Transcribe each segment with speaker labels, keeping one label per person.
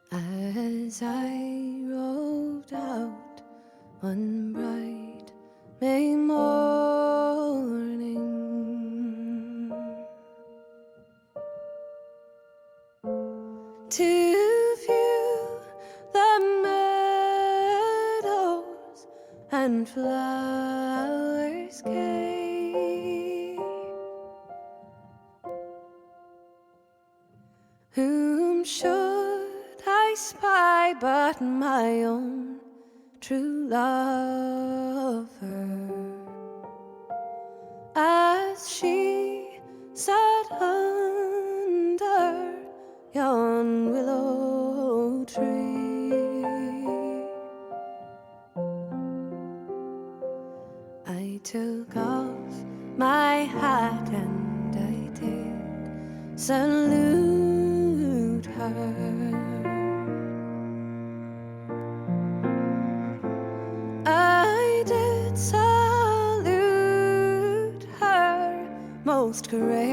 Speaker 1: As I rode out one bright May morning To view the meadows and flowers gay Whom should I spy but my own true lover As she sat under yon willow tree I took off my hat and I did salute her I did salute her most courageously.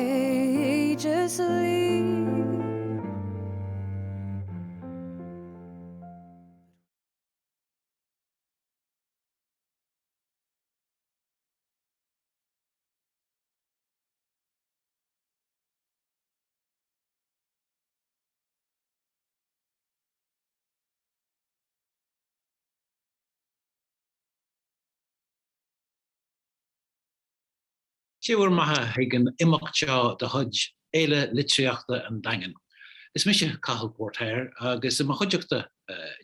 Speaker 2: Sé bhur mbeatha chuig an imeacht seo de chuid Fhéile Litríochta an Daingin. Is mise Cathal Póirtéir agus i mo chuideachta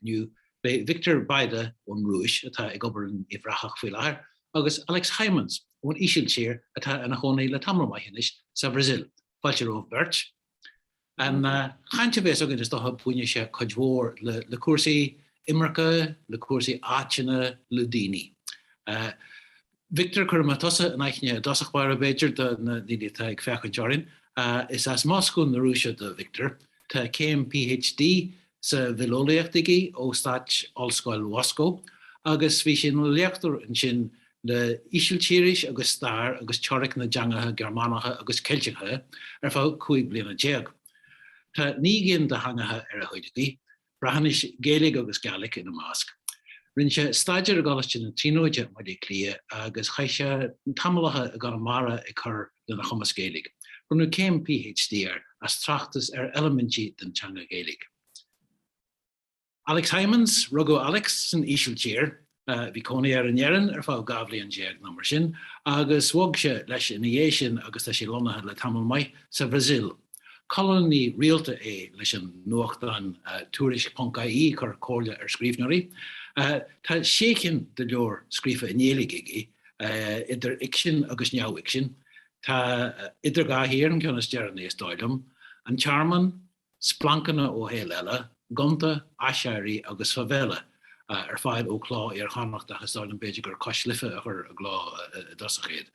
Speaker 2: inniu beidh Viktor Bayda ón Rúis atá ag obair in Uíbh Ráthach faoi láthair agus Alex Hijmans ón Ísiltír atá ina chónaí le tamall maith anois sa Bhrasaíl. Fáilte romhaibh beirt. An chaint a bhéas againn is dócha bainfidh sé cuid mhór le cúrsaí imirce, le cúrsaí áiteanna, le daoine. Victor, cuirfidh mé tusa in aithne i dtosach báire b'fhéidir do na daoine atá ag féachaint orainn. Is as Moscó na Rúise do Victor. Tá céim PhD sa bhfileolaíocht aige ó Stáit Ollscoil Mhoscó agus bhí sé ina léachtóir ansin le Ísiltíris agus Stair agus Teoiric na dTeangacha Gearmánacha agus Ceilteacha ar feadh 15 bliana. Tá 9 gcinn de theangacha ar a thoil aige, Breatnais, Gaeilge agus Gàidhlig ina measc. Rinne sé staidéar i gColáiste na Tríonóide i mBaile Átha Cliath agus chaith sé tamallacha i gConamara ag cur lena chumas Gaeilge. Bronnadh céim PhD air as tráchtas ar eilimintí den teanga Ghaeilge. Alex Hijmans, Rugadh Alex san Ísiltír. Bhí cónaí air in Éirinn ar feadh 12 bhliain nó mar sin agus bhog sé leis ina dhiaidh sin agus tá sé lonnaithe le tamall maith sa Bhrasaíl. Colúnaí rialta é leis an nuachtán Tuairisc ponc ie ag cur comhairle ar scríbhneoirí. Tá sé cinn de leabhair scríofa i nGaeilge aige, idir fhicsean agus neamhfhicsean. Tá Idir Dhá Thír, an ceann is deireanaí is dóigh liom, An Tearmann, Splancanna ó Shaol Eile, Gonta, Aiséirí agus Favela ar fáil ó Cló Iar-Chonnacht ach is dóigh liom b'fhéidir gur Cois Life a chuir i gcló i dtosach iad.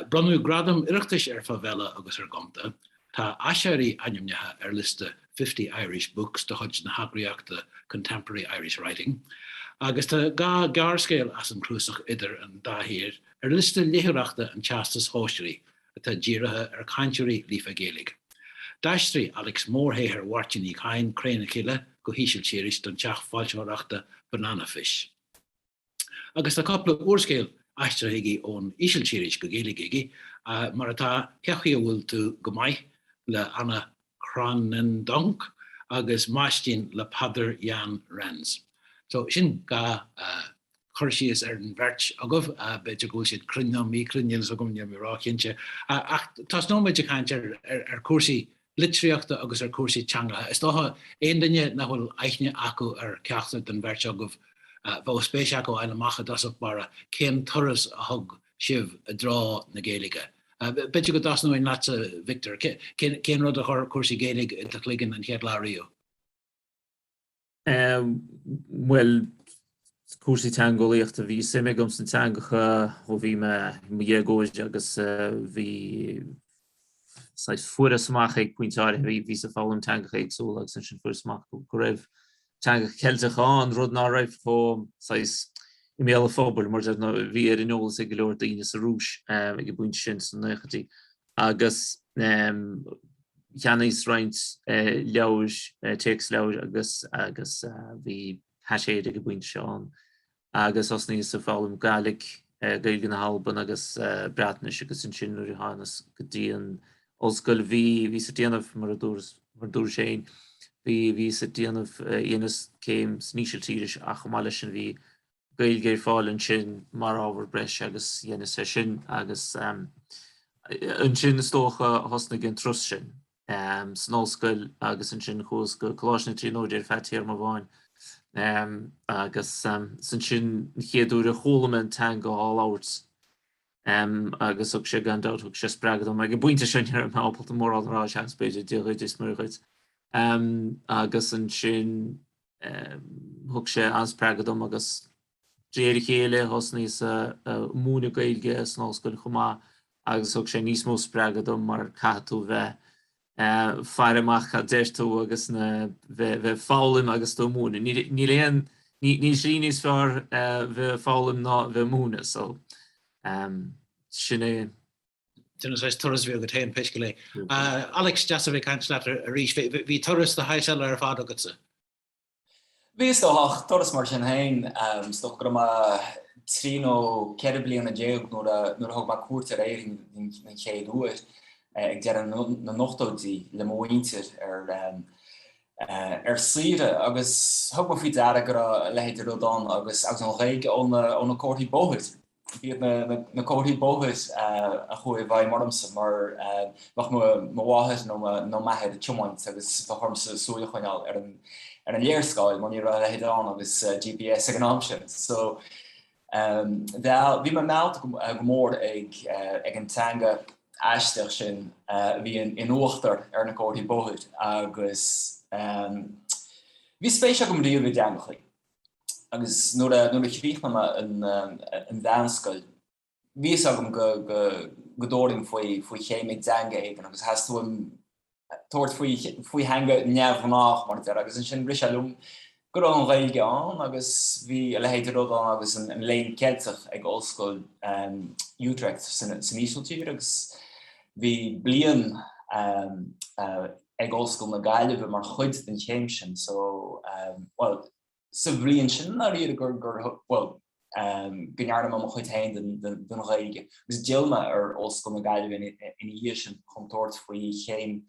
Speaker 2: Bronnadh Gradam Oireachtais ar Favela agus ar Gonta. Tá Aiséirí ainmnithe ar liosta Fifty Irish Books de chuid na heagraíochta Contemporary Irish Writing agus tá 2 ghearrscéal as an chnuasach Idir an Dá Thír ar liosta léitheoireachta an Teastais Shóisearaigh atá dírithe ar chainteoirí líofa Gaeilge. D'aistrigh Alex mórshaothar Mháirtín Uí Chadhain, Cré na Cille, go hÍsiltíris don teach foilsitheoireachta Banana Fish. Agus tá cúpla úrscéal aistrithe aige ón Ísiltíris go Gaeilge aige, mar atá, Cén Chaoi a bhfuil tú go maith le Anna Kranendonk agus Maistín le Peadar Jan Rens. So, sin 2 chur síos ar an bheirt agaibh. B'fhéidir go bhfuil siad cruinn nó míchruinn, níl fhios agam, níl mé róchinnte. Ach tosnóidh muid ag caint ar chúrsaí litríochta agus ar chúrsaí teangacha. Is dócha, aon duine nach bhfuil aithne acu ar cheachtar den bheirt agaibh, bheadh spéis acu a fháil amach i dtosach báire cén turas a thug sibh i dtreo na Gaeilge. B'fhéidir go dtosnóinn leatsa, Victor. Cén rud a chuir cúrsaí Gaeilge i do chloigeann an chéad lá riamh?
Speaker 3: Bhuel, cúrsaí teangeolaíochta, bhí suim agam sna teangacha ó bhí mé i mo dhéagóir agus bhí saghas fuaireas amach ag pointe áirithe, bhíos ag foghlaim teangacha éagsúla agus ansin fuaireas amach go raibh teangacha Ceilteacha ann, rud ná raibh chomh saghas. i mbéal an phobail, mar deir, bhí ar an eolas ag go leor daoine sa Rúis ag an bpointe sin sna naochaidí agus cheannaíos roinnt leabhair, téacsleabhair agus agus bhí caiséid ag an bpointe seo ann agus thosnaíos ag foghlaim Gaidhlig, Gaeilge na hAlban agus Breatnais agus ansin nuair a thánas go dtí an ollscoil bhí, bhíos ag déanamh mar a dúras, mar a dúrais féin, bhí, bhíos ag déanamh, dheineas céim san Ísiltíris ach chomh maith leis sin bhí Gaeilge ar fáil ansin mar ábhar breise agus dheineas é sin agus ansin is dócha thosnaigh an turas sin. san ollscoil agus ansin chuas go Coláiste na Tríonóide ar feadh téarma amháin agus ansin an chéad uair a chuala mé an teanga á labhairt agus thug sé gan dabht thug sé spreagadh dom. Ag an bpointe sin ní raibh mé ábalta mórán a rá seans b'fhéidir Dia dhuit is Muire dhuit agus ansin thug sé an-spreagadh dom agus De réir a chéile, thosnaíos ag múineadh Gaeilge san ollscoil chomh maith agus thug sé níos mó spreagadh dom mar caithfidh tú bheith faire amach cad deir tú agus na bheith ag foghlaim agus tú ag múineadh. Níl aon, níl slí níos fearr bheith ag foghlaim ná bheith ag múineadh so sin é.
Speaker 2: Sin an saghas turas a bhí agat féin, pé scéal é. Alex, deas a bheith ag caint leat arís. Bhí turas de shaghas eile ar fad agatsa.
Speaker 4: Bhí, is dócha, ach turas mar sin féin. Is dócha go raibh mé 13 nó 14 bliana nuair a nuair a thug mé cuairt ar Éirinn den chéad uair ag deireadh na n-ochtóidí le mo mhuintir ar ar saoire agus thug mé faoi deara go raibh a leithéid de rud ann agus agus an Ghaeilge ó na ó na comharthaí bóthair. B'iad na comharthaí bóthair a chuaigh i bhfeidhm ormsa mar bheadh mo mháthair nó m'athair ag tiomáint agus bheadh ormsa súil a choinneáil ar an léarscáil mar ní raibh a leithéid ann agus GPS ag an am sin. So bhí mé meallta go mór ag an teanga aisteach sin a bhí in uachtar ar na comharthaí bóthair agus bhí spéis agam riamh i dteangachaí. Agus nuair a nuair a chríochnaigh mé an an mheánscoil, bhí fhios agam go go go dtabharfainn faoi faoi chéim i dteanga éigin agus theastaigh uaim tabhairt faoi faoi theanga neamhghnách mar a déarfá agus ansin rith sé liom go raibh an Ghaeilge ann agus bhí a leithéid de rud ann agus an an Léann Ceilteach ag Ollscoil Utrecht san san Ísiltír agus bhí bliain ag Ollscoil na Gaillimhe mar chuid den chéim sin so bhuel sa bhliain sin i ndáiríre gur gur bhuel go ndearna mé mo chuid féin den den den Ghaeilge agus d'fhill mé ar Ollscoil na Gaillimhe ina dhiaidh sin chun tabhairt faoi chéim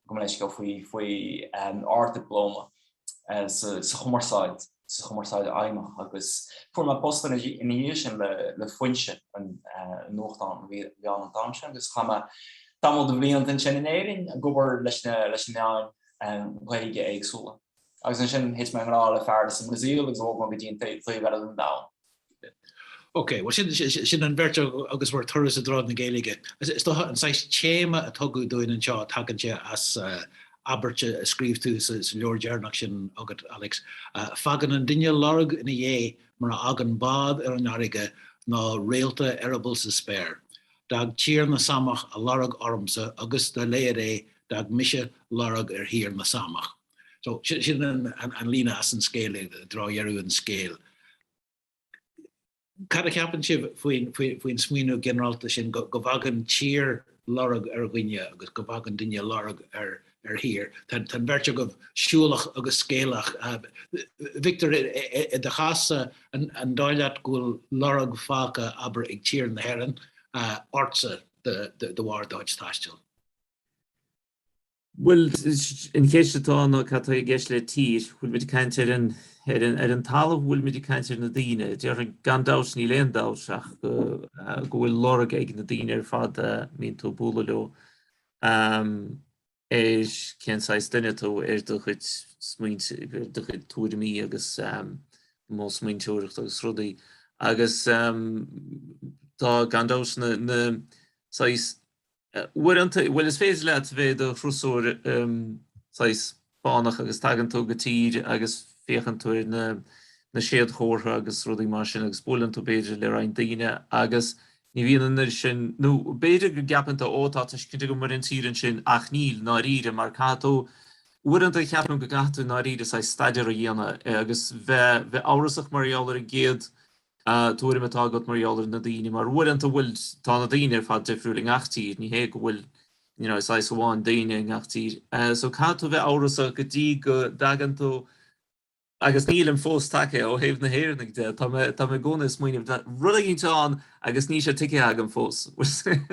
Speaker 4: gabh mo leithscéal faoi faoi ard-dioplóma sa sa chumarsáid sa chumarsáid fheidhmeach agus fuair mé post ina dhiaidh sin le le Foinse an nuachtán a bhí ann an t-am sin agus chaith mé tamall de bhlianta ansin in Éirinn ag obair leis na leis na meáin Ghaeilge éagsúla. Agus ansin thit mé i ngrá le fear sa mBrasaíl agus bhog mé go dtí an taobh eile den domhan.
Speaker 2: Ok, bhuel sin, sin an bheirt agus bhur turas i dtreo na Gaeilge. Is dócha an saghas téama a tugadh dúinn anseo, tagann sé as abairt a scríobh tú sa leabhar deireanach sin agat, Alex. Fágann an duine lorg ina dhiaidh mar a fhágann bád ar an fharraige nó réalta eireaball sa spéir. D'fhág tír na Sámach a lorg ormsa agus, dá laghad é, d'fhág mise lorg ar thír na Sámach. So, sin an líne as an scéal, i dtreo dheireadh an scéil. Cad a cheapann sibh faoin smaoineamh ginearálta sin go bhfágann tír lorg ar dhuine agus go bhfágann duine lorg ar thír? Tá an bheirt agaibh siúlach agus scéalach. Victor, i do chás-sa, an dóigh leat go bhfuil lorg fágtha, abair, ag tír na hÉireann ortsa de bharr do chuid taistil?
Speaker 3: Bhuel, an cheist atá ann ná cad tá i gceist le tír? Bhfuil muid ag caint ar an, ar an, ar an talamh, bhfuil muid ag caint ar na daoine? Déarfainn gan dabht, níl aon dabht ach go, go bhfuil lorg ag na daoine ar fad a mbíonn tú ag bualadh leo ar cén saghas duine tú, ar do chuid smaointe, ar do chuid tuairimí agus modh smaointeoireachta agus rudaí. Agus tá gan dabht na, na saghas Uaireanta, bhuel is féidir leat bheith i do thurasóir saghas fánach agus tagann tú go tír agus féachann tú ar na na séadchomhartha agus rudaí mar sin agus buaileann tú b'fhéidir le roinnt daoine agus ní bhíonn an oiread sin, nó b'fhéidir go gceapann tú ó tá tuiscint agam ar an tír ansin ach níl, i ndáiríre, mar caithfidh tú, uaireanta ceapaim go gcaithfidh tú i ndáiríre saghas staidéar a dhéanamh agus bheith bheith amhrasach mar gheall ar an gcéad. Tuairim atá agat mar gheall ar na daoine, mar uaireanta bhfuil, tá na daoine ar fad difriúil i ngach tír, ní hé go bhfuil you know saghas amháin daoine i ngach tír. So caithfidh tú bheith amhrasach go dtí go dtagann tú, agus nílim fós tagtha ó thaobh na hÉireannaigh de, tá mé, tá mé i gcónaí ag smaoineamh, tá rud éigin ann agus níl sé tuigthe agam fós.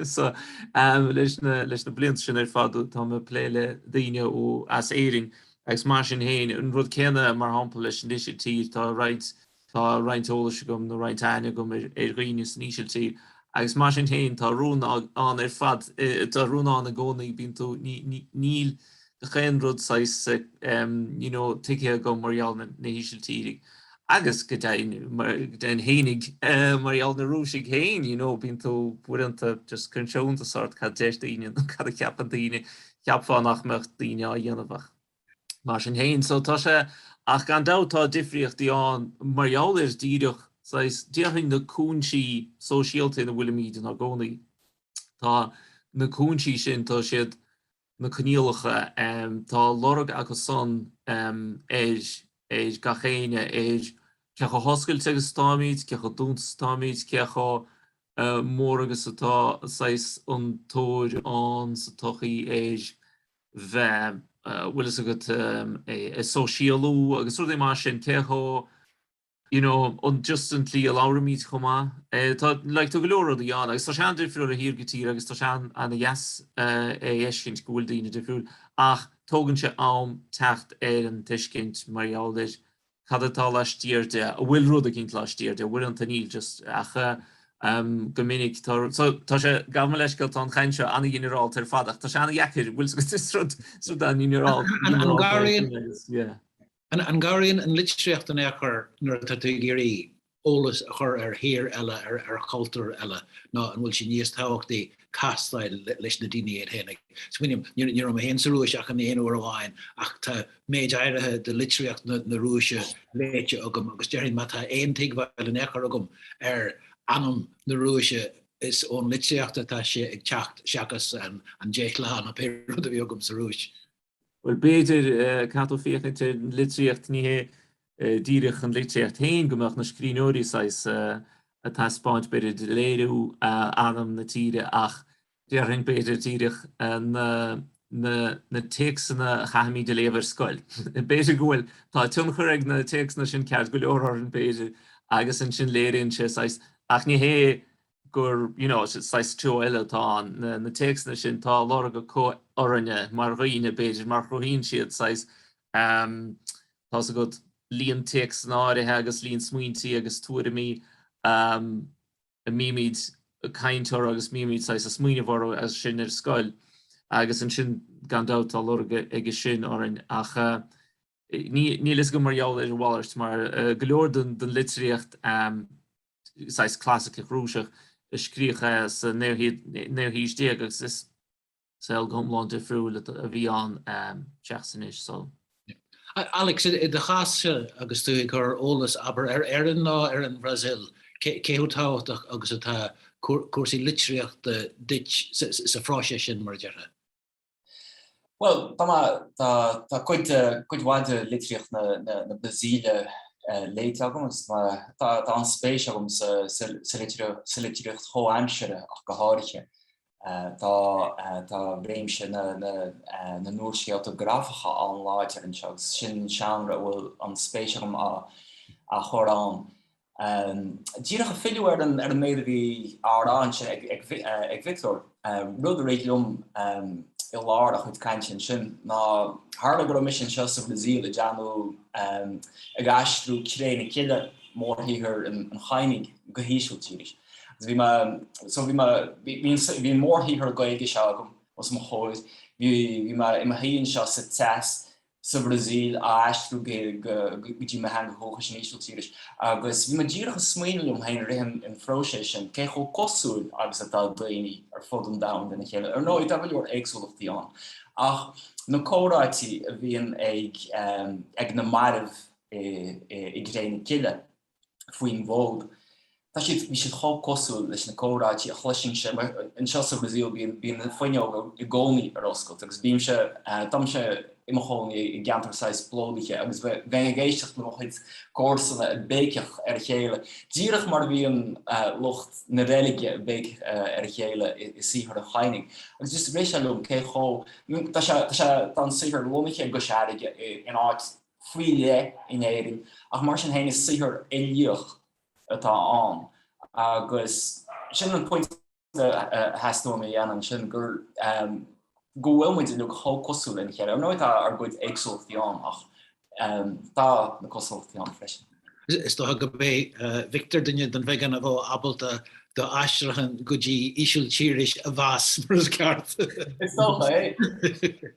Speaker 3: So leis na, leis na blianta sin ar fad tá mé ag plé le daoine ó, as Éirinn agus mar sin féin, an rud céanna mar shampla leis an Ísiltír, tá roinnt Tá roinnt eolais agam nó roinnt aithne agam ar dhaoine san Ísiltír agus mar sin féin tá rún ann ar fad, tá rún ann i gcónaí, bíonn tú, níl gach aon rud saghas you know tuigthe agam mar gheall ar na hÍsiltírigh agus go deimhin, go deimhin fhéinig mar gheall ar na Rúisigh féin, you know, bíonn tú uaireanta just cuireann sé iontas ort cad deir daoine nó cad a cheapann daoine, cheapfá nach mbeadh daoine á dhéanamh ach. Mar sin féin, so tá sé, ach gan dabht tá difríochtaí ann mar gheall ar díreach saghas, déarfainn na cúinsí sóisialta ina bhfuilimid inár gcónaí. Tá na cúinsí sin, tá siad, na coinníollacha, tá lorg acu san ar, ar gach éinne, ar cé chomh hoscailte agus atáimid, cé chomh dúnta is atáimid, cé chomh mór agus atá saghas an tóir ann sa tsochaí ar bheith, bhfuil fhios agat, ag sóisialú agus rudaí mar sin, cé chomh, you know, an just an tslí a labhraímid chomh maith. Tá, like, tá go leor rudaí ann agus tá sé an-difriúil ó thír go tír agus tá sé an-dheas é a fheiscint go bhfuil daoine difriúil ach tógann sé am teacht ar an tuiscint mar gheall ar cad atá laistiar de, an bhfuil rud eicínt laistiar de, uaireanta níl just ach go minic tá so tá sé, gabh mo leithscéal tá an chaint seo an-ghinearálta ar fad ach tá sé an-dheacair, bhfuil fhios agat is rud, is rud
Speaker 2: an-ghinearálta é sin agus yeah. An gcabhraíonn an litríocht in aon chor nuair atá tú ag iarraidh eolas a chur ar thír eile, ar chultúr eile, nó an bhfuil sé níos tábhachtaí castáil leis na daoine iad féin? Smaoiním, ní raibh mé féin sa Rúis ach an aon uair amháin, ach tá méid áirithe de litríocht na Rúise léite agam agus déarfainn má tá aon tuigbheáil in aon chor agam ar anam na Rúise is ón litríocht atá sé ag teacht seachas an déshleá nó pé rud a bhí agam sa Rúis.
Speaker 3: Bhuel, b'fhéidir, caithfidh tú féachaint ar an litríocht, ní hé díreach an litríocht féin, go mbeadh na scríbhneoirí saghas ag taispeáint, b'fhéidir, ag léiriú anam na tíre ach déarfainn, b'fhéidir, díreach na na téacsanna a chaithfimid a léamh ar scoil. B'fhéidir go bhfuil, tá tionchar ag na téacsanna sin ceart go leor orainn, b'fhéidir, agus ansin léiríonn sé saghas, ach ní hé gur, you know, saghas treo eile atá ann, na téacsanna sin, tá lorg acu orainne mar dhaoine, b'fhéidir, mar chruthaíonn siad saghas, tá fhios agat, líon téacsanna áirithe agus líon smaointí agus tuairimí a mbímid ag caint orthu agus mbímid saghas ag smaoineamh orthu agus sinn ar scoil agus ansin gan dabht tá lorg aige sin orainn ach níl fhios agam mar gheall ar a mhalairt mar go leor den litríocht saghas clasaiceach Rúiseach a scríodh sa naoú haois déag agus is saol go hiomlán difriúil a bhí ann seachas anois. So.
Speaker 2: Alex, i do chás-sa agus tú ag cur eolas, abair, ar Éirinn nó ar an Bhrasaíl, cé chomh tábhachtach agus atá cúrsaí litríochta duit sa phróiseas sin, mar a déarfá?
Speaker 4: Bhuel, tá mé, tá, tá cuid, cuid mhaith de litríocht na, na, na Brasaíle léite agam agus tá, tá, tá an-spéis agam sa, sa, sa litríocht, sa litríocht chomhaimseartha ach go háirithe. Tá, tá réimse na, na, na n-úrscéalta grafacha an-láidir anseo agus sin seánra a bhfuil an-spéis agam á, á chur ann. Díreach ag filleadh ar an ar an méid a bhí á rá ansin ag ag ag Victor, rud a rith liom i lár a chuid cainte ansin ná tharla go raibh mise anseo sa Bhrasaíl ag déanamh ag aistriú Cré na Cille, mórshaothar an Chadhnaigh, go hÍsiltíris. Agus bhí mé so bhí mé bhí bhí an mórshaothar Gaeilge seo agam os mo chomhair, bhí bhí mé i mo shuí anseo sa teas sa Bhrasaíl á aistriú go dtí mo theanga dhúchais, an Ísiltíris, agus bhí mé díreach ag smaoineamh liom féin i rith an phróisis sin cé chomh cosúil agus atá daoine ar fud an domhain lena chéile. Ar ndóigh, tá go leor éagsúlachtaí ann, ach na comhráití a bhíonn ag na mairbh i gCré na Cille, faoin bhfód. Tá siad, bhí siad chomh cosúil leis na comhráití a chloisinnse, mar anseo sa Bhrasaíl bíonn, bíonn na fuinneoga i gcónaí ar oscailt agus bímse, táimse. i mo chónaí i gceantar saghas plódaithe agus bheinn ag éisteacht le mo chuid comharsana ag béiceach ar a chéile, díreach mar a bhíonn lucht na reilige ag béiceach ar a chéile i saothar an Chadhnaigh. Agus just rith sé liom cé chomh, tá sé, tá sé, tá an saothar lonnaithe i gCois Fharraige in áit faoi leith in Éirinn ach mar sin féin is saothar uilíoch atá ann agus sin an pointe a theastaigh uaim a dhéanamh ansin gur go bhfuil muid uilig chomh cosúil lena chéile. Ar ndóigh tá ár gcuid éagsúlachtaí ann ach tá na cosúlachtaí ann freisin.
Speaker 2: Is dócha gurb é Victor duine den bheagán a bheadh ábalta d'aistriúchán go dtí Ísiltíris a mheas mar is ceart.
Speaker 4: Is dócha é.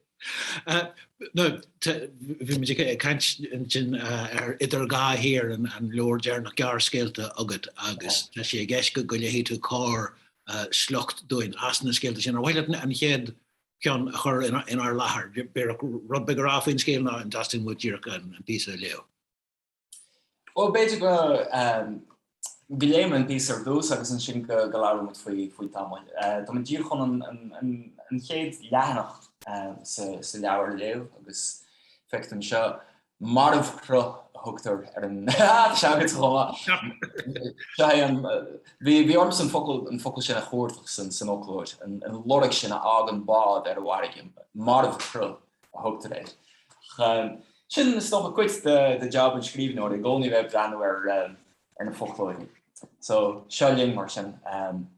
Speaker 2: Now, bhí muid ag caint ansin ar Idir Dhá Thír, an leabhar deireanach gearrscéalta agat agus tá sé i gceist go léifidh tú corr sliocht dúinn as na scéalta sin. Ar mhaith leat an chéad cheann a chur inár láthair? B'fhéidir rud beag a rá faoin scéal nó an dteastaíonn uait díreach an píosa a léamh?
Speaker 4: Bhuel, b'fhéidir go go léifidh mé an píosa ar dtús agus ansin go go labhróidh muid faoi faoi tamall. Tá mé díreach chun an an an chéad leathanach sa sa leabhar a léamh agus feictear anseo marbhshruth a thugtar ar an Tá sé agat chomh maith. Seo é an bhí bhí ormsa an focal an focal sin a chuardach san san fhoclóir, an an lorg sin a fhágann bád ar an bhfarraige, marbhshruth. a thugtar air. Sin, is dócha, cuid de jab an scríbhneora, i gcónaí bheith ag breathnú ar na foclóirí. So, seo linn, mar sin, an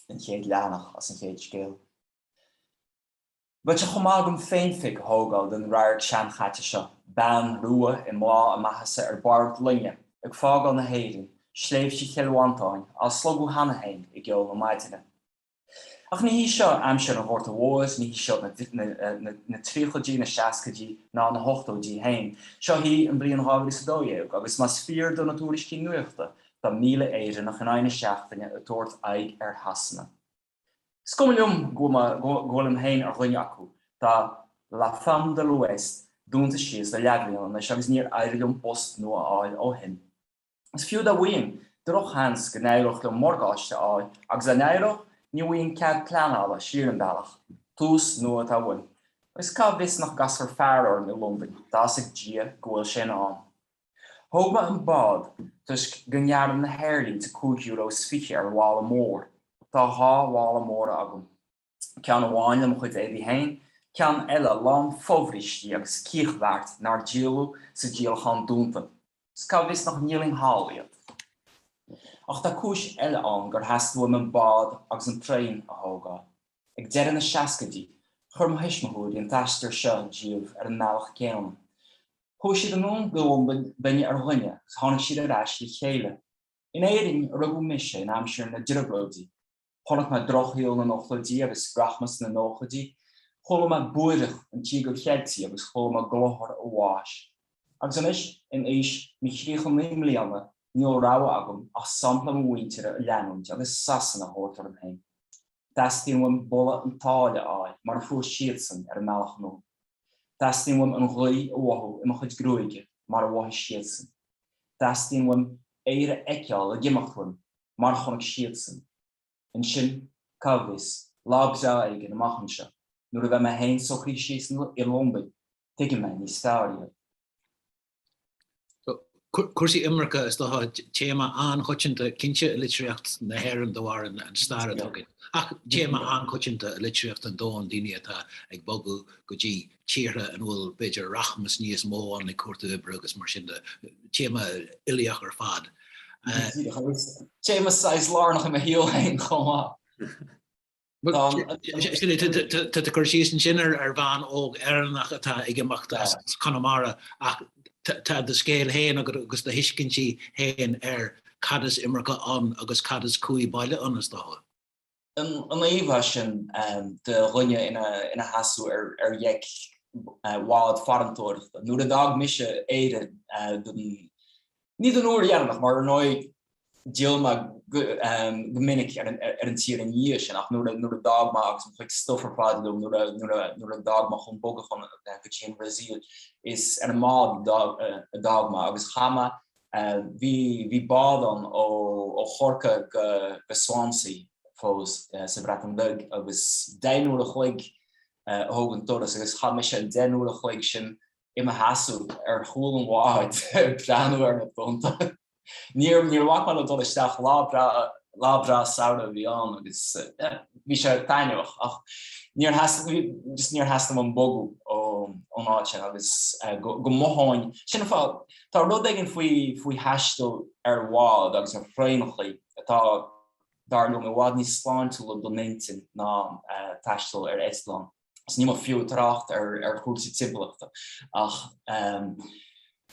Speaker 4: chéad leathanach as an chéad scéal. Bheadh sé chomh maith agam féinphic a thógáil den radharc seanchaite seo, bean rua i mbláth a maitheasa ar bord loinge, ag fágáil na hÉireann, sléibhte Chill Mhantáin á slogadh cheana féin i gceo na maidine. Ach ní hí seo aimsir an Ghorta Mhóir, ní hí seo na tríochaidí, na seascaidí ná na hochtóidí féin. Seo hí an bhliain 2012 agus más fíor do na tuairiscí nuachta, tá 1,000 Éireannach in aghaidh na seachtaine ag tabhairt aghaidh ar Shasana. Is cuma liom go bhfuilim féin ar dhuine acu, tá La Femme de l'Ouest dúnta síos le leathbhliain anois agus níor éirigh liom post nua a fháil ó shin. Is fiú dá bhfaighinn, drochsheans go n-éireodh liom morgáiste a fháil agus dá n-éireodh, ní bhfaighinn cead pleanála siar an bealach. Tús nua atá uaim. Agus cá bhfios nach gcasfar fear orm i Londain, tá fhios ag Dia go bhfuil sé in am. Thóg mé an bád toisc go ngearrann na haerlínte €5.20 ar mhála mór. Tá dhá mhála móra agam. Ceann amháin le mo chuid éadaí féin, ceann eile lán fobhrístí agus cíochbheart nár díoladh sa díolachán dúnta. Is cá bhfios nach ndíolfainn thall iad. Ach tá cúis eile ann gur theastaigh uaim an bád agus an traein a thógáil. Ag deireadh na seascaidí, chuir mo thuismitheoirí an t-aistear seo díobh ar an mbealach céanna. Chuaigh siad anonn go Londain duine ar dhuine agus tháinig siad ar ais le chéile. In Éirinn a rugadh mise in aimsir na dTrioblóidí. Chonaic mé drochshaol na n-ochtóidí agus rachmas na nóchaidí. Chuala mé búireach an Tíogair Cheiltigh agus chuala mé glothar a bháis. Agus anois, in aois mo thríocha naoi mbliana, níl rogha agam ach sampla mo mhuintire a leanúint agus Sasana a thabhairt orm féin. Teastaíonn uaim boladh an tsáile a fháil mar a fuair siadsan ar an mbealach anonn. Teastaíonn uaim an ghaoth a mhothú i mo chuid gruaige mar a mhothaigh siadsan. Teastaíonn uaim Éire a fheiceáil ag imeacht uaim mar a chonaic siadsan. Ansin, cá bhfios, lá breá éigin amach anseo, nuair a bheidh mé féin socraithe síos i Londain, tuigfidh mé níos fearr iad.
Speaker 2: Cúrsaí imirce, is dócha, téama an-choitianta cinnte i litríocht na hÉireann de bharr an stair atá againn, ach téama an-choitianta i litríocht an domhain, daoine atá ag bogadh go dtí tíortha ina bhfuil, b'fhéidir, rachmas níos mó ann ag cuartú oibre agus mar sin de. Téama uilíoch ar fad.
Speaker 4: Téama saghas lárnach i mo shaol féin chomh maith.
Speaker 2: Tá tú ag cur síos ansin ar bhean óg Éireannach atá ag imeacht as Conamara ach tá do scéal féin agat agus do thuiscintí féin ar cad is imirce ann agus cad is cumhaidh baile ann, is dócha.
Speaker 4: An íomhá sin de dhuine ina sheasamh ar dheic bhád farantóireachta. Nuair a d'fhág mise Éire don, ní don uair dheireanach, mar ar ndóigh d'fhill mé go minic ar an tír ina dhiaidh sin, ach nuair a d'fhág mé agus mo chuid stuif ar fad liom, nuair a d'fhág mé chun bogadh chun go dtí an Bhrasaíl, is ar an mbád a d'fhág mé agus chaith mé Bhí bhí bád ann ó Chorcaigh go Swansea fós sa Bhreatain Bheag agus 10 n-uair a chloig a thóg an turas agus chaith mise an 10 n-uair a chloig sin i mo sheasamh ar chúl an bháid ag breathnú ar na tonnta. Níor níor bhac mé le dul isteach, lá breá lá breá samhraidh a bhí ann agus bhí sé taitneamhach ach níor theastaigh just níor theastaigh uaim bogadh ón áit sin agus go go mothóinn, sin an fáth, tá rud éigin faoi faoi thaisteal ar bhád agus ar thraenachaí atá dar liom i bhfad níos sláintiúla don intinn ná taisteal ar eitleán. Agus níl mé fiú ag trácht ar chúrsaí timpeallachta ach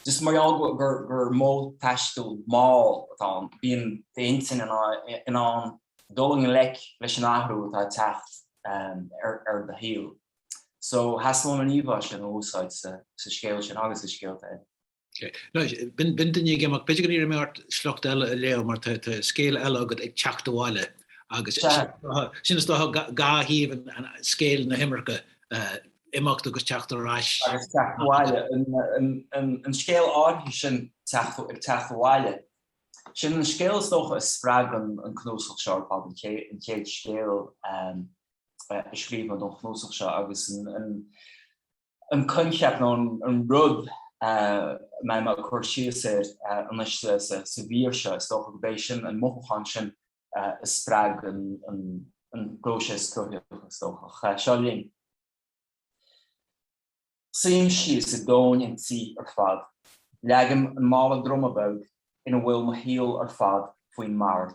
Speaker 4: just mar gheall gur gur modh taistil mall atá ann, bíonn d'intinn in ann dul i ngleic leis an athrú atá ag teacht ar do shaol. So theastaigh uaim an íomhá sin a úsáid sa scéal sin agus i scéalta eile.
Speaker 2: B'in duine ag imeacht. B'fhéidir go n-iarrfaidh mé ort sliocht eile a léamh mar tá scéal eile agat ag teacht abhaile agus sin is dócha dhá thaobh an scéil na himirce, imeacht agus teacht ar ais.
Speaker 4: Agus teacht abhaile. An scéal áirithe sin ag teacht abhaile, sin an scéal is dócha a spreag an cnuasach seo ar fad, an chéad scéal a scríobh mé don chnuasach seo agus an An coincheap nó an rud a mbeidh mé ag cur síos air anois sa mhír seo, is dócha gurb é sin, an mothúchán sin a spreag an próiseas cruthaitheach, is dócha. Seo linn. Suím síos i dtóin an tí ar fad. Leagaim an mála droma beag ina bhfuil mo shaol ar fad faoin mbord.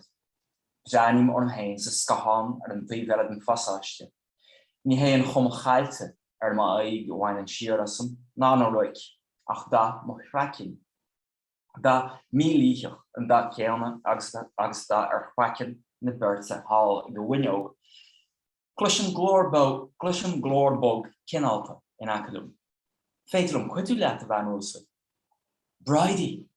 Speaker 4: Breathnaím orm féin sa scáthán ar an taobh eile den phasáiste. Ní hé an chuma chaillte ar m'aghaidh a bhaineann siar asam, ná na roic, ach dath mo chraicinn. Dath mílítheach an dath céanna agus agus atá ar chraiceann na beirte thall ag an bhfuinneog. Cloisim glór cloisim glór bog cineálta in aice liom. Féidir liom cuidiú leat, a bhean uasal. Bridie!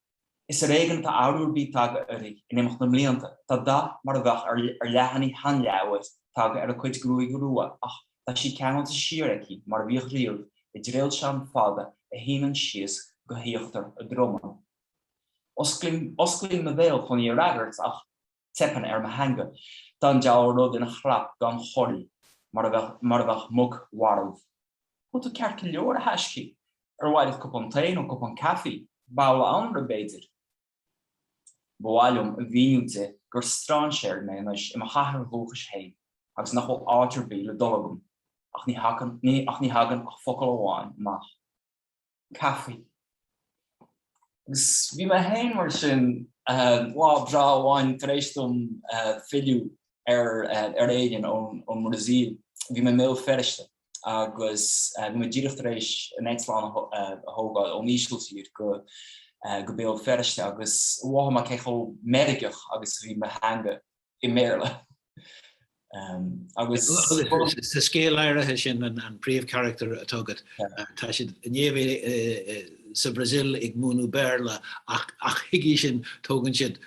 Speaker 4: Is ar éigean atá athrú ar bith tagtha uirthi in imeacht na mblianta, tá dath mar a bheadh ar leathanaigh sheanleabhair tagtha ar a cuid gruaige rua ach tá sí ceangailte siar aici mar a bhíodh riamh i dtréilseán fada a shíneann síos go híochtar a droma. Osclaím osclaím mo bhéal chun í a fhreagairt ach teipeann ar mo theanga. Tá an diabhal rud ina chrap gan chorraí mar a bheadh mar a bheadh muc mharbh. Bhfuil tú ceart go leor, a thaiscidh? Ar mhaith leat cupán tae nó cupán caife? Babhla anraith, b'fhéidir? Ba mhaith liom a mhíniú di gur strainséir mé anois i mo chathair dhúchais féin agus nach bhfuil áit ar bith le dul agam, ach ní thagann, ach ní thagann ach focal amháin amach. Caife. Agus bhí mé féin mar sin lá breá amháin tar éis dom filleadh ar ar Éirinn ón ón mBrasaíl. Bhí mé i mBéal Feirste agus bhí mé díreach tar éis an eitleán a thógáil ón Ísiltír go go Béal Feirste agus mhothaigh mé cé chomh meirgeach agus a bhí mo theanga i mBéarla.
Speaker 2: Agus sa scéal áirithe sin, an príomhcharachtar atá agat, tá siad i ndiaidh bheith sa Bhrasaíl ag múineadh Béarla ach chuige sin tógann siad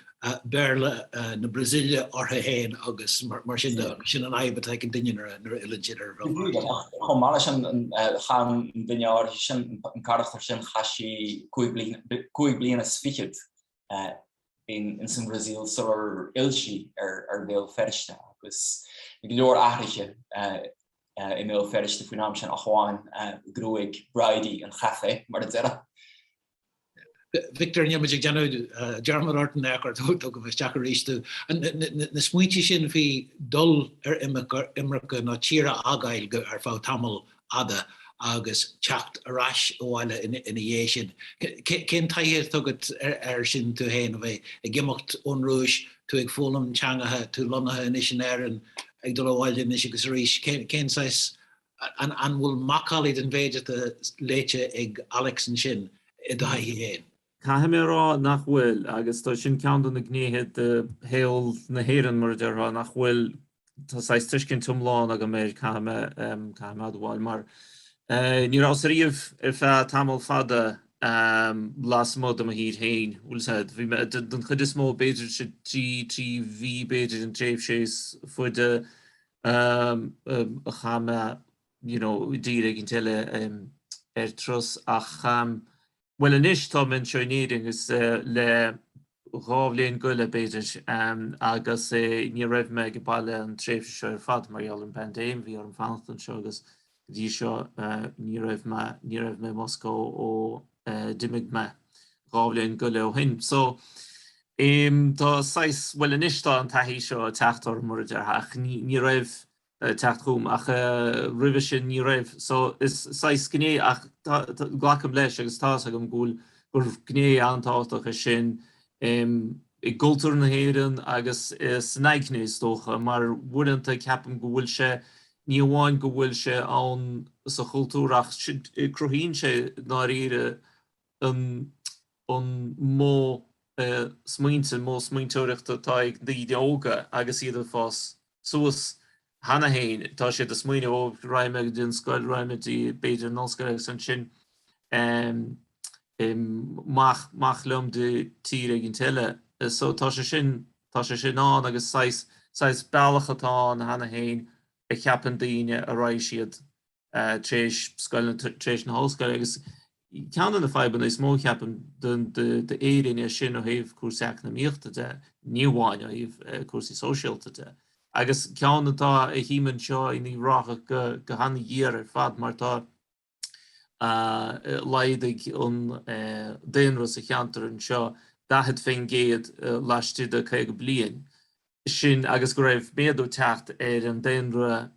Speaker 2: Béarla na Brasaíle orthu féin agus mar sin de, sin an fhadhb atá ag an duine nuair a fhilleann siad ar
Speaker 4: an Bhéal Feirste. Chomh maith leis sin, chaith an duine áirithe sin, an carachtar sin, chaith sí cúig bliana is fichead in san Bhrasaíl sular fhill sí ar Bhéal Feirste agus bhí go leor athruithe i mBéal Feirste faoin am sin ach amháin gruaig Bridie an chaife, mar a déarfá.
Speaker 2: Victor, níl muid ag déanamh dearmad ort in aon chor, tógfaidh mé isteach arís tú. Na smaointe sin faoi dul ar imirce nó tír a fhágáil ar feadh tamall fhada agus teacht ar ais abhaile ina dhiaidh sin. Cén taithí atá agat air sin tú féin, a bheith ag imeacht ón Rúis, tú ag foghlaim teangacha, tú lonnaithe anois in Éirinn, ag dul abhaile anois agus arís, cén saghas, an bhfuil macallaí den mhéid atá léite ag Alex ansin i do thaithí féin?
Speaker 3: Caithfidh mé a rá nach bhfuil, agus tá sin ceann de na gnéithe de shaol na hÉireann, mar a déarfá, nach bhfuil, tá saghas tuiscint iomlán agam air, caithfidh mé, caithfidh mé admháil, mar ní rabhas ariamh ar feadh tamall fada lasmuigh de mo thír féin, bhfuil 'fhios a'd, bhí mé, den chuid is mó, b'fhéidir trí, trí mhí b'fhéidir an tréimhse is faide a chaith mé, you know, i dtír éigint eile ar turas ach, Bhuel anois tá mé anseo in Éirinn agus le dhá bhliain go leith b'fhéidir agus ní raibh mé ag baile an tréimhse seo ar fad mar gheall ar an bpaindéim, bhí orm fanacht anseo agus. Go dtí seo ní raibh mé, ní raibh mé i Moscó ó d'imigh mé 2 bhliain go leith ó shin. So tá saghas, bhuel anois tá an taithí seo ag teacht orm mar a déarfá ach ní, ní raibh ag teacht chugam ach roimhe sin ní raibh. So is saghas gné ach tá, glacaim leis agus tá's agam go bhfuil, gur gné an-tábhachtach é sin i gcultúr na hÉireann agus san aigne is dócha mar uaireanta ceapaim go bhfuil sé, ní amháin go bhfuil sé ann sa chultúr ach cruthaíonn sé i ndáiríre an an modh smaointe, an modh smaointeoireachta atá ag daoine óga agus iad ag fás suas cheana féin. Tá siad ag smaoineamh, ó, raghaidh mé go dtí an scoil, raghaidh mé go dtí b'fhéidir an ollscoil agus ansin amach, amach liom go dtí tír éigint eile. So tá sé sin, tá sé sin ann agus saghas, saghas bealach atá ann cheana féin a cheapann daoine a raghaidh siad tar éis scoil nó tar éis na hollscoile agus ceann de na fadhbanna is mó cheapaim d'Éirinn é sin ó thaobh cúrsaí eacnamaíochta de, ní amháin ó thaobh cúrsaí sóisialta de. Agus ceann atá a chím anseo in Uíbh Ráthach go han-ghéar ar fad mar tá laghdaigh an daonra sa cheantar anseo 40% laistigh de 50 bliain sin agus go raibh méadú ag teacht ar an daonra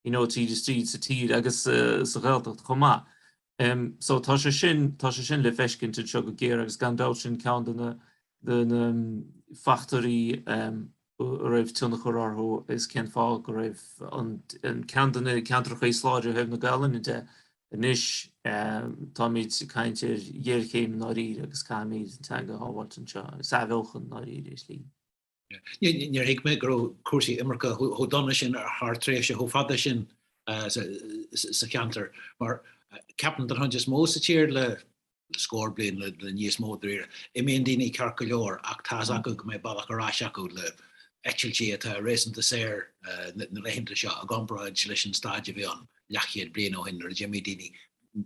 Speaker 3: you know tríd is tríd sa tír agus sa Ghaeltacht chomh maith. So tá sé sin, tá sé sin le feiscint anseo go géar agus gan dabht sin ceann de na, de na fachtóirí a raibh tionchar orthu is cén fáth go raibh an, an ceann de na ceantracha is láidre ó thaobh na Gaelainne de. Anois táimid ag caint ar ghéarchéim i ndáiríre agus caithfimid an teanga a shábháilt anseo agus athbheochan i ndáiríre i slí.
Speaker 2: Níor thuig mé go raibh cúrsaí imirce chomh dona sin thar tréimhse chomh fada sin sa cheantar, mar ceapaim don chuid is mó sa tír le scór bliain, le níos mó dáiríre, imíonn daoine ceart go leor ach tá's acu go mbeidh bealach ar ais acu le eitiltí atá réasúnta saor na laethanta seo i gcomparáid leis an staid a bhí ann leathchéad bliain ó shin nuair a d'imigh daoine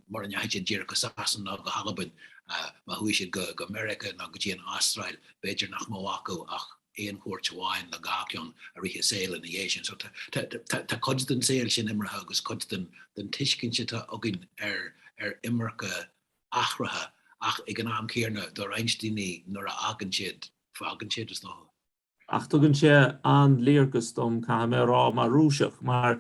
Speaker 2: mura ndeachaigh siad díreach go Sasana ná go hAlbain, má chuaigh siad go Meiriceá ná go dtí an Astráil, b'fhéidir nach mbeadh acu ach aon chuairt amháin nó dhá cheann i rith a saoil ina dhiaidh sin. So tá cuid den saol sin imithe agus cuid den tuiscint atá againn ar imirce athraithe ach ag an am céanna do roinnt daoine nuair a fhágann siad, fágann siad is dócha.
Speaker 3: Ach tugann sé an-léargas dom, caithfidh mé a rá, mar Rúiseach, mar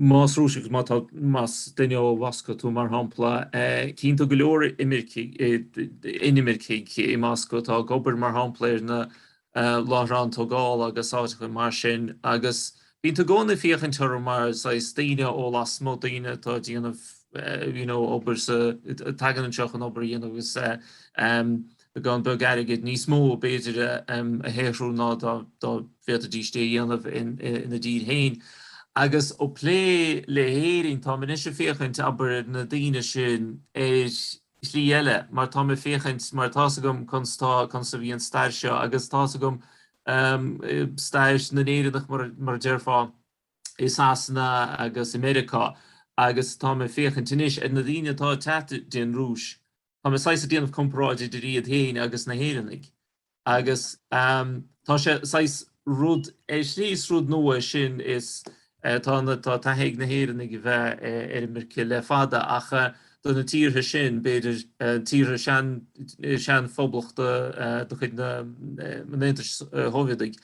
Speaker 3: más Rúiseach, má tá, más duine ó Mhoscó tú, mar shampla, cíonn tú go leor imircigh, inimircigh i Moscó atá ag obair, mar shampla, ar na láithreáin tógála agus áiteacha mar sin agus bíonn tú i gcónaí ag féachaint orthu mar saghas daoine ó lasmuigh, daoine atá ag déanamh you know obair sa, tagann anseo chun obair a dhéanamh agus beagán beag airgid, níos mó b'fhéidir, a shaothrú ná dá bhféadfaidís é a dhéanamh ina dtír féin. Agus ó plé le hÉirinn, táim anois ag féachaint, abair, ar na daoine sin ar shlí eile, mar táim ag féachaint, mar tá's agam conas tá, conas a bhí an stair seo agus tá's agam stair na nÉireannach, mar a déarfá. i Sasana agus i Meiriceá agus táim ag féachaint anois ar na daoine atá ag teacht dtí an Rúis, tá mé saghas ag déanamh comparáid idir iad féin agus na hÉireannaigh agus tá sé saghas rud, ar shlí is rud nua é sin, is tá na, tá taithí ag na hÉireannaigh a bheith ar imirce le fada ach do na tíortha sin, b'fhéidir tíortha sean, sean-phoblachta de chuid na, an Aontais Shóivéadaigh,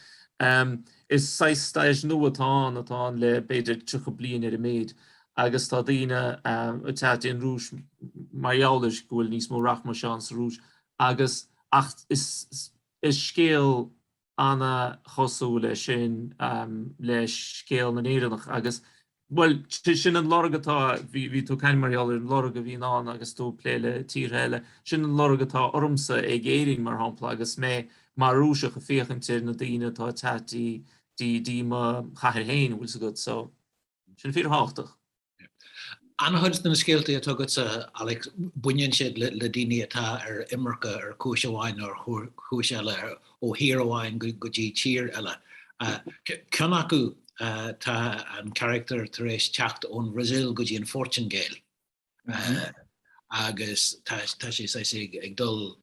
Speaker 3: Is saghas stair nua atá ann, atá ann le b'fhéidir 30 bliain ar a mhéid, agus tá daoine ag teacht dtí an Rúis mar gheall ar go bhfuil níos mó rachmais ann sa Rúis agus, ach is scéal ana-chosúil é sin le scéal na nÉireannach agus Bhuel, sin an lorg atá, bhí tú ag caint mar gheall ar an lorg a bhíonn ann agus tú ag plé le tíortha eile, sin an lorg atá ormsa ag Éirinn, mar shampla, agus mé mar Rúiseach ag féachaint ar na daoine atá ag teacht dtí mo chathair féin, bhfuil 's agat, so sin fíorthábhachtach.
Speaker 2: An-chuid de na scéalta atá agatsa, Alex, baineann siad le daoine atá ar imirce ar chúis amháin nó ar chúis eile, ó thír amháin go dtí tír eile. Ceann acu, tá an carachtar tar éis teacht ón Bhrasaíl go dtí an Phortaingéil agus tá sé saghas ag dul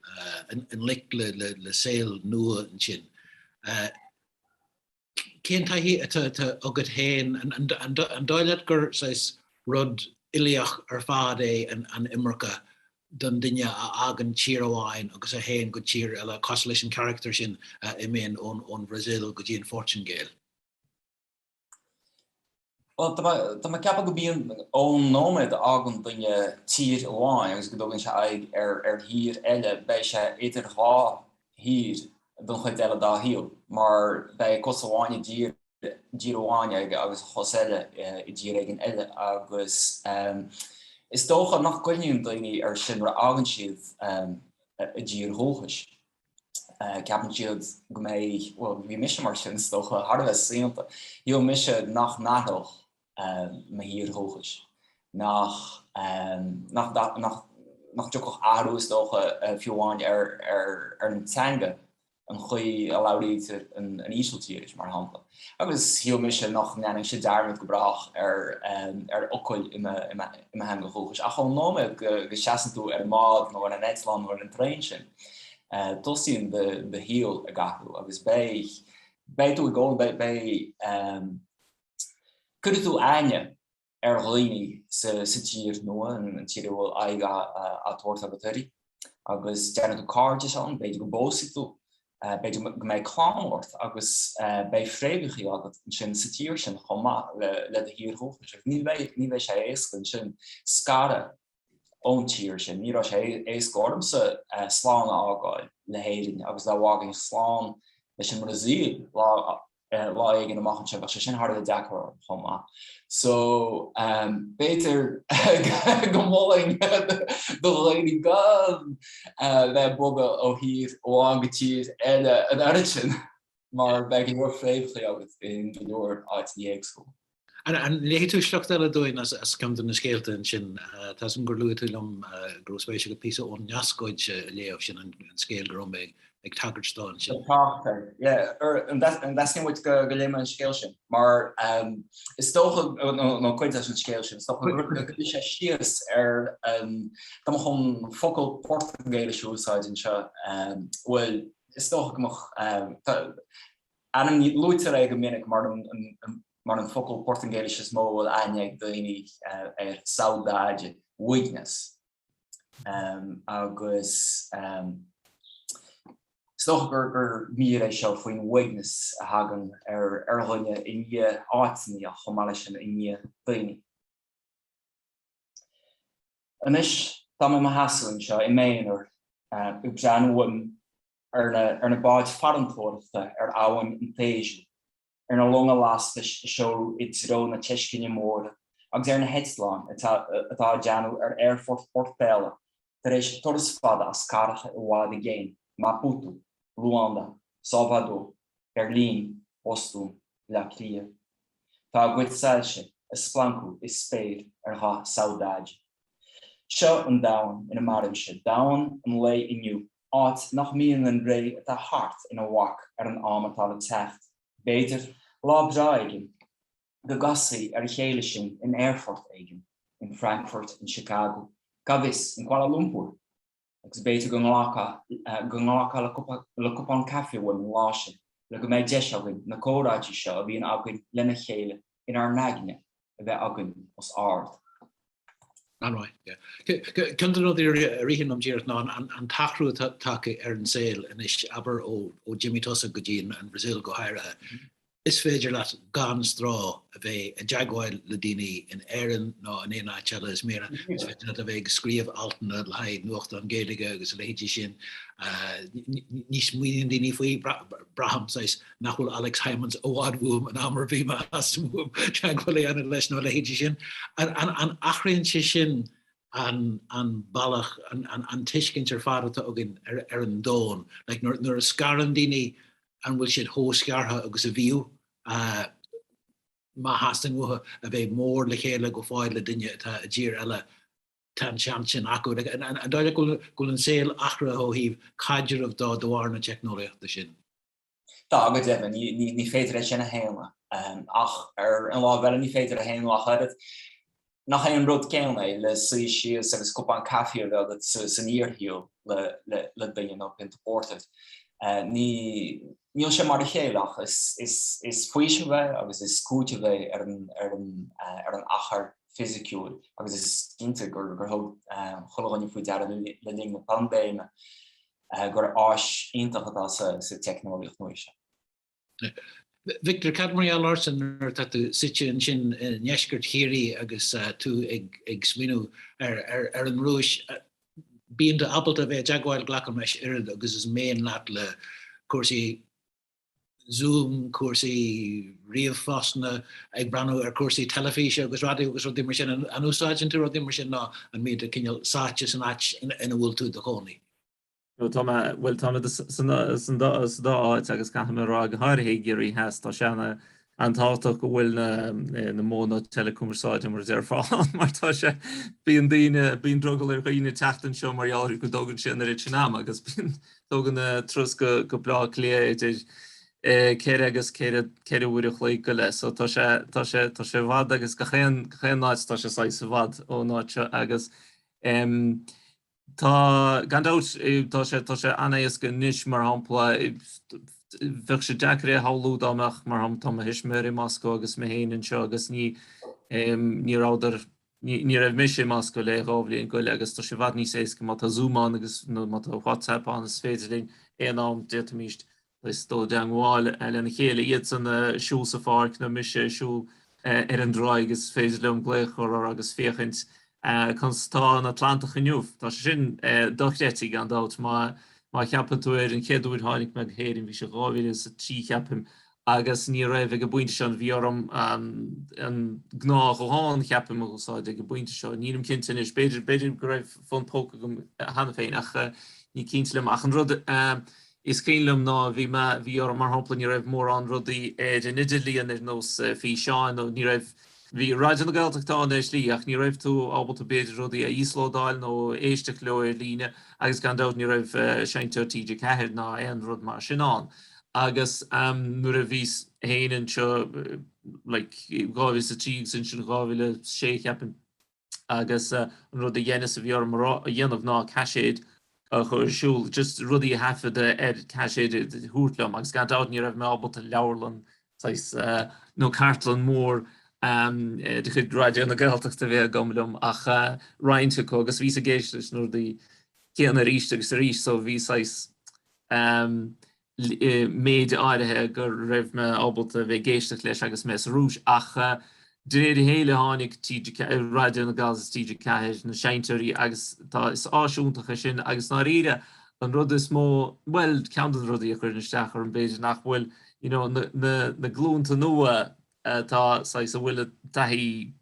Speaker 2: i ngleic le saol nua ansin. Cén taithí atá agat féin? An dóigh leat gur saghas. Rud uilíoch ar fad é an imirce don duine a fhágann tír amháin agus a théann go tír eile, cosúil leis an charachtar sin a imíonn ón Bhrasaíl go dtí an Phortaingéil.
Speaker 4: Bhuel, tá mé ag ceapadh go mbíonn ón nóiméad a fhágann duine tír amháin agus go dtugann sé aghaidh ar thír eile, beidh sé idir dhá thír don chuid eile dá shaol, mar beidh cos amháin i dtír dtír amháin aige agus a chos eile i dtír éigin eile agus is dócha nach gcuimhníonn daoine air sin nuair a fhágann siad a dtír dhúchais. Ceapann siad go mbeidh, bhuel, bhí mise mar sin is dócha, thar a bheith saonta. Shíl mise nach n-athródh mo thír dhúchais, nach, nach, nach, nach dtiocfadh athrú is dócha fiú amháin ar, ar, ar an teanga. an chaoi a labhraítear an Ísiltíris, mar shampla. Agus shíl mise nach ndéanfainnse dearmad go brách ar ar fhocail i mo theanga dhúchais. Ach ón nóiméad go seasann tú ar an mbád nó ar an eitleán nó ar an traein sin, tosaíonn do shaol ag athrú agus beidh, beidh tú i gcónaí, beidh, cuirfidh tú aithne ar dhaoine sa tír nua, an tír a bhfuil aghaidh á tabhairt agat uirthi, agus déanfaidh tú cairdeas ann, b'fhéidir go bpósfaidh tú, b'fhéidir go mbeidh clann ort agus beidh fréamhacha agat ansin sa tír sin chomh maith le do thír dhúchais. Agus ní bheidh, ní bheidh sé éasca ansin scaradh ón tír sin. Ní raibh sé éasca ormsa slán a fhágáil le hÉirinn agus dá bhfágfainn slán leis an mBrasaíl lá lá éigin amach anseo, bheadh sé sin thar a bheith deacair orm chomh maith. So b'fhéidir go molfainn do dhaoine gan bheith ag bogadh ó thír amháin go tír eile an oiread sin, mar beidh go leor fréamhacha agat in go leor áiteanna éagsúla.
Speaker 2: An léifidh tú sliocht eile dúinn as ceann de na scéalta ansin? Tá 'fhios a'm gur luaigh tú liom go raibh spéis agat píosa ón nDeascóid a léamh, sin an scéal go raibh mé ag tagairt dó ansin.
Speaker 4: Tá, yeah. An dteastaíonn uait go léifidh mé an scéal sin? Mar is dócha, nó cuid as an scéal sin, is dócha go gcuirfidh sé síos ar, tá mé chun focal Portaingéilis a úsáid anseo, bhuel, is dócha go mbeadh, ainm, luaitear é go minic mar an mar an focal Portaingéilis is mó a bhfuil aithne ag daoine air, saudade, uaigneas. Agus is dócha gur gur mír é seo faoin uaigneas a thagann ar ar dhuine i ndiaidh áiteanna ach chomh maith leis sin i ndiaidh daoine. Anois tá mé i mo sheasamh anseo i m'aonar ag breathnú uaim ar na ar na báid farantóireachta ar abhainn an Tejo, ar na longa lastais a seoladh i dtreo na teiscinne móire agus ar na heitleáin atá ag déanamh ar aerfort Portela tar éis turas fada as cathracha i bhfad i gcéin, Maputo, Luanda, Salvador, Beirlín, Bostún, Bleá Cliath. Tá a gcuid soilse ag splancadh i spéir ar dhath saudade. Seo an domhan ina mairimse, domhan an lae inniu, áit nach mbíonn an ré atá thart ina bhac ar an am atá le teacht. B'fhéidir, lá breá éigin, go gcasfaí ar a chéile sinn in aerfort éigin, in Frankfurt, in Chicago, cá bhfios, in Kuala Lumpur? Agus b'fhéidir go nglacfá le cupán caife uaim an lá sin, le go mbeidh deis againn na comhráití seo a bhíonn againn lena chéile inár n-aigne a bheith againn os ard.
Speaker 2: An-mhaith, yeah. Ceann de na rudaí a ritheann liom díreach ná an t-athrú atá tagtha ar an saol anois, abair ó d'imigh tusa go dtí an Bhrasaíl go háirithe. Is féidir leat gan stró a bheith i dteagmháil le daoine in Éirinn nó in aon áit eile is mire. Is féidir leat a bheith ag scríobh altanna le haghaidh nuachtán Gaeilge agus a leithéidí sin. Ní smaoiníonn daoine faoi, braithim saghas nach bhfuil Alex Hijmans i bhfad uaim in am ar bith má theastaíonn uaim teagmháil a dhéanamh leis nó a leithéidí sin. An athraíonn sé sin an bealach, an tuiscint ar fad atá againn ar an domhan? Like nuair a scarann daoine an bhfuil siad chomh scartha agus a bhíodh má theastaíonn uathu a bheith mór le chéile go fóill le duine atá i dtír eile, tá an seans sin acu. An dóigh leat go bhfuil an saol athraithe ó thaobh caidreamh de de bharr na teicneolaíochta sin?
Speaker 4: Tá, go deimhin. Ní féidir é sin a shéanadh. Ach ar an lámh eile, ní féidir a shéanadh ach oiread nach é an rud céanna é le suí síos agus cupán caife a bheith agat san fhíorshaol le duine nó pionta pórtair. Níl sé mar a chéile ach is faoiseamh é agus is cúiteamh é ar an achar. fisiciúil agus is cinnte gur thug chuile dhuine faoi deara le linn na paindéime gur áis iontach atá sa teicneolaíocht nua seo.
Speaker 2: Victor, cad mar gheall ortsa nuair atá tú suite ansin i ndeisceart Chiarraí agus tú ag smaoineamh ar an Rúis, bíonn tú ábalta a bheith i dteagmháil, glacaim leis, oiread agus is mian leat le cúrsaí Zoom, cúrsaí ríomhphostanna, ag breathnú ar chúrsaí teilifíse agus raidió agus rudaí mar sin, an úsáideann tú rudaí mar sin nó an mbíonn tú cineál sáite san áit ina bhfuil tú i do chónaí?
Speaker 3: No, tá mé, bhuel, tá mé san dá áit agus caithfidh mé a rá, go háirithe i gCiarraí Theas, tá sé an-tábhachtach go bhfuil na modhanna teileachumarsáide mar a déarfá ann mar tá sé, bíonn daoine, bíonn drogall ar dhaoine teacht anseo mar gheall ar go dtógann sé an oiread sin ama agus bíonn, tógann turas go Baile Átha Cliath idir 4 agus 4, 4 uair a chloig go leith so tá sé, tá sé, tá sé i bhfad agus gach aon, gach aon áit tá sé saghas i bhfad ón áit seo agus Tá, gan dabht, tá sé, tá sé an-éasca anois, mar shampla, bheadh sé deacair é a shamhlú dá mbeadh, mar shampla, tá mo thuismitheoirí i Moscó agus mé féin anseo agus ní, ní rabhadar, ní, ní raibh mise i Moscó le 2 bhliain go leith agus tá sé i bhfad níos éasca má tá Zoom ann agus nó má tá WhatsApp ann is féidir linn aon am d'fhéadfaimis is dul i dteangmháil lena chéile, iadsan ag siúl sa pháirc nó mise ag siúl ar an dtráigh is féidir liom glaoch a chur orthu agus féachaint conas tá an Atlantach inniu. Tá sé sin dochreidte gan dabht. Má cheapann tú ar an chéad uair tháinig mé go hÉirinn bhí sé 2003 cheapaim agus ní raibh ag an bpointe seo bhí orm an gnáthghuthán cheapaim a úsáid ag an bpointe seo. Nílim cinnte anois, b'fhéidir b'fhéidir go raibh fón póca agam cheana féin ach ní cinnte liom. Ach an rud Is cuimhin liom ná bhí mé, bhí orm, mar shampla, ní raibh mórán rudaí ar an idirlíon ar nós físeáin nó ní raibh, bhí Raidió na Gaeltachta ann ar shlí ach ní raibh tú ábalta b'fhéidir rudaí a íoslódáil nó éisteacht leo ar líne agus gan dabht ní raibh seinnteoir TG4 ná aon rud mar sin ann. Agus nuair a bhíos féin anseo like 2003 agus ansin 2006 cheapfainn, agus an rud a dheineas a bhí orm a dhéanamh ná caiséid a chur ar siúl, just rudaí a thaifeadadh ar caiséid a thabhairt liom agus gan dabht ní raibh mé ábalta leabharlann saghas nó cartlann mór de chuid Raidió na Gaeltachta a bheith agam liom ach roinnt acu agus bhíos ag éisteacht leis na rudaí céanna arís agus arís so bhí saghas méid áirithe go raibh mé ábalta a bheith ag éisteacht leis agus mé sa Rúis ach de réir a chéile tháinig TG4, Raidió na Gaeltachta TG4, na seinnteoirí agus tá, is áis iontach é sin agus ndáiríre an rud is mó, bhuel ceann de na rudaí a chuireann isteach orm b'fhéidir nach bhfuil you know na, na, na glúnta nua atá saghas a bhfuil taithí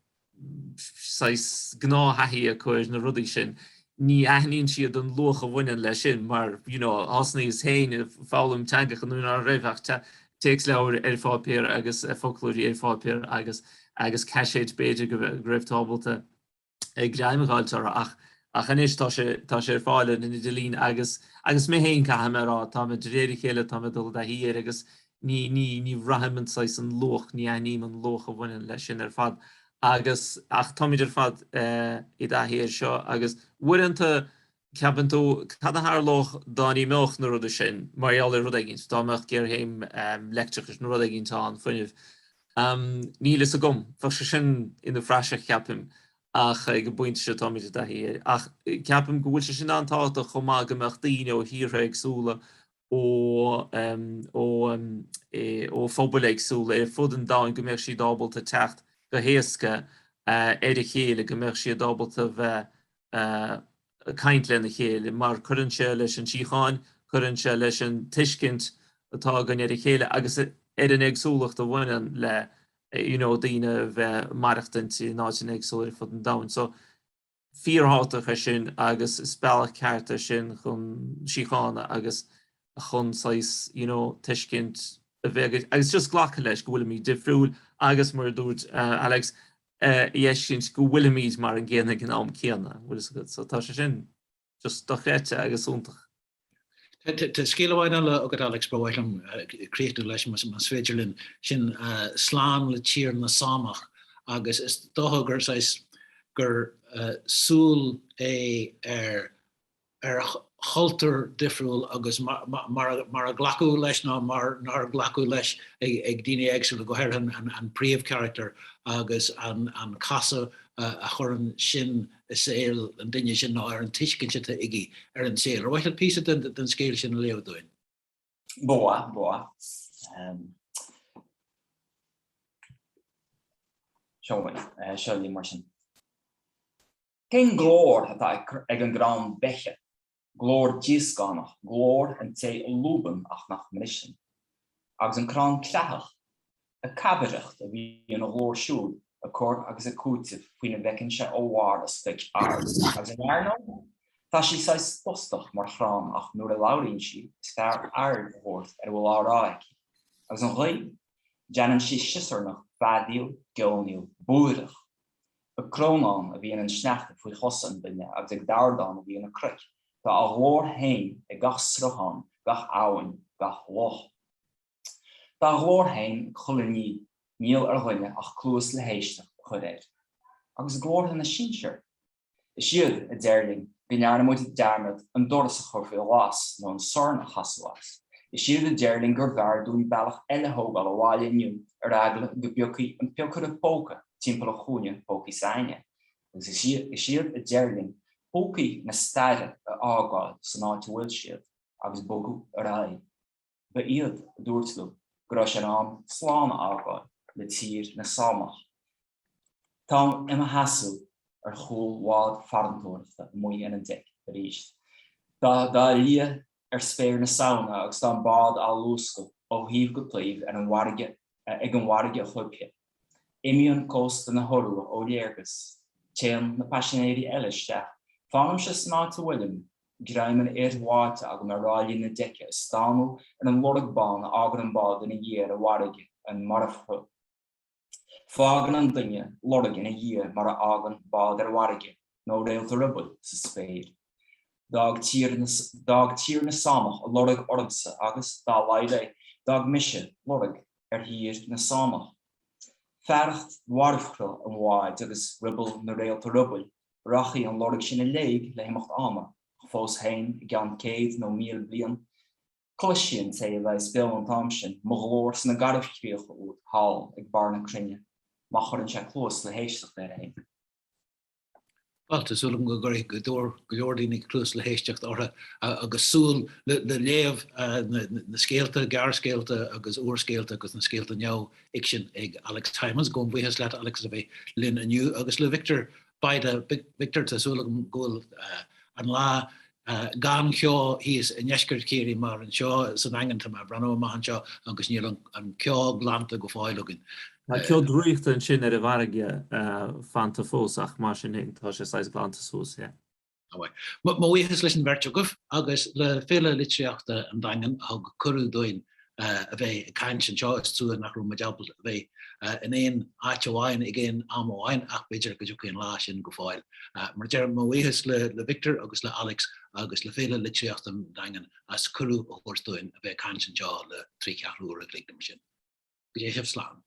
Speaker 3: saghas gnáth-thaithí acu ar na rudaí sin, ní aithníonn siad an luach a bhaineann leis sin mar you know thosnaíos féin ag foghlaim teangacha nuair ná raibh ach téacsleabhair ar pháipéar agus foclóirí ar pháipéar agus agus caiséid b'fhéidir go raibh tú ábalta greim a fháilt orthu ach ach anois tá sé tá sé ar fáil ar an idirlíon agus agus mé féin caithfidh mé a rá tá mé de réir a chéile tá mé ag dul i dtaithí air agus Ní, ní, ní bhraithim an saghas, an luach, ní aithním an luach a bhaineann leis sin ar fad. Agus, ach táimid ar fad i dtaithí air seo agus uaireanta ceapann tú, cad a tharlódh dá n-imeodh na rudaí sin mar gheall ar rud éigin, dá mbeadh géarchéim leictreachais nó rud éigin ann, fuinnimh. Níl fhios agam. Bheadh sé sin ina phraiseach, ceapaim, ach ag an bpointe seo táimid i dtaithí air. Ach ceapaim go bhfuil sé sin an-tábhachtach chomh maith go mbeadh daoine ó thíortha éagsúla, ó ó phobail éagsúla ar fud an domhain go mbeadh siad ábalta teacht go héasca ar a chéile, go mbeadh siad ábalta bheith ag caint lena chéile mar cuireann sé leis an tsíocháin, cuireann sé leis an tuiscint atá againn ar a chéile agus ar an éagsúlacht a bhaineann le you know daoine a bheith maireachtaint in áiteanna éagsúla ar fud an domhain. So fíorthábhachtach é sin agus is bealach ceart é sin chun síochána agus chun saghas you know tuiscint a bheith agat agus just glacadh leis go bhfuilimid difriúil agus mar a dúirt Alex a fheiscint go bhfuilimid mar an gcéanna ag an am céanna, bhfuil fhios agat. So tá sé sin just dochreidte agus iontach.
Speaker 2: Tá scéal amháin eile agat Alex, ba mhaith liom críochnú leis más féidir linn, sin Slán le Tír na Sámach agus is dócha gur saghas, gur súil é ar ar chultúr difriúil agus mar a glacadh leis nó mar nár glacadh leis ag daoine éagsúla, go háirithe an príomhcharachtar agus an casadh. a chuireann sin i saol an duine sin nó ar an tuiscint atá aige ar an saol. Ar mhaith leat píosa den scéal sin a léamh dúinn?
Speaker 4: Ba mhaith, ba mhaith. Seo seo libh mar sin. Cén glór atá ag an gcrann beithe? Glór díoscánach, glór an té a lúbann ach nach mbriseann. Agus an crann cleathach? Ag cabaireacht a bhíonn a ghlór siúd, ag cur agus ag cúiteamh faoina bhfeiceann sé ó bharr a stoic ard. Agus an fhearnóg? Tá sí saghas tostach mar chrann ach nuair a labhraíonn sí, is fearr aird a thabhairt ar a bhfuil á rá aici. Agus an ghaoth? Déanann sí siosarnach feadaíl, geonaíl, búireach. Ag crónán a bhíonn an sneachta faoi chosa an duine agus ag dordán a bhíonn na cnoic. Tá a ghlór féin ag gach sruthán, gach abhainn, gach loch. Tá a ghlór féin ag chuile ní, níl ar dhuine ach cluas le héisteacht a chur air. Agus glórtha na sinsear? Is iad a deir linn go ndearna muid dearmad an doras a chur faoi ghlas nó an sorn a chasadh as. Is iad a deir linn gurbh fhearr dúinn bealach eile a thógáil abhaile inniu ar eagla go bpiocfaidh an piocaire póca timpeall an chúinne pócaí s'againne. Agus is iad a deir linn púcaí na staire a fhágáil san áit a bhfuil siad agus bogadh ar aghaidh. Ba iad a dúirt liom go raibh sé in am slán a fhágáil le tír na Sámach. Táim i mo sheasamh ar chúl bhád farantóireachta amuigh ar an deic arís. Tá dath liath ar spéir na Samhna agus tá an bád á luascadh ó thaobh go taobh ar an bhfarraige ag an bhfarraige choipthe. Imíonn cósta na hIorua ó léargas. Téann na paisinéirí eile isteach. Fanaimse san áit a bhfuilim, Greim an fhir bháite agam ar ráillí na deice ag stánadh ar an lorg bán a fhágann an bád ina dhiaidh ar an bhfarraige, an marbhshruth. Fágann an duine lorg ina dhiaidh mar a fhágann bád ar bhfarraige nó réalta rubaill sa spéir. D'fhág tír na D'fhág tír na Sámach a lorg ormsa agus, dá laghad é, d'fhág mise lorg ar thír na Sámach. Fearacht mharbhshruth an bháid agus ruball na réalta rubaill, Rachaidh an lorg sin i léig le himeacht ama, ach fós féin, i gceann 100 nó 1,000 bliain, cloisfidh an té a bheas beo an t-am sin mo ghlór sna garbhchríocha úd thall ag barr na cruinne, má chuireann sé cluas le héisteacht air féin.
Speaker 2: Bhuel, tá súil agam go gcuirfidh go leor daoine cluas le héisteacht orthu agus súil le léamh na scéalta, gearrscéalta agus úrscéalta agus na scéalta neamhfhicsin ag Alex Hijmans. Gabhaim buíochas leat, Alex, as a bheith linn inniu agus le Victor Bayda. Victor, tá súil agam go bhfuil an lá gan cheo thíos i ndeisceart Chiarraí mar anseo sa nDaingean, tá mé ag breathnú amach anseo agus níl an ceo glanta go fóill againn.
Speaker 3: Tá ceo draíochta ansin ar an bhfarraige fanta fós ach mar sin féin tá sé saghas glanta suas, yeah.
Speaker 2: Mo bhuíochas leis an bheirt agaibh agus le Féile Litríochta an Daingin a thug cuireadh dúinn a bheith ag caint anseo. Is trua nach raibh muid ábalta a bheith in aon áit amháin ag aon am amháin ach b'fhéidir go dtiocfaidh an lá sin go fóill. Mar a deirim, mo bhuíochas le Victor agus le Alex agus le Féile Litríochta an Daingin as cuireadh a thabhairt dúinn a bheith ag caint anseo le trí cheathrú uair an chloig nó mar sin. Go dté sibh slán.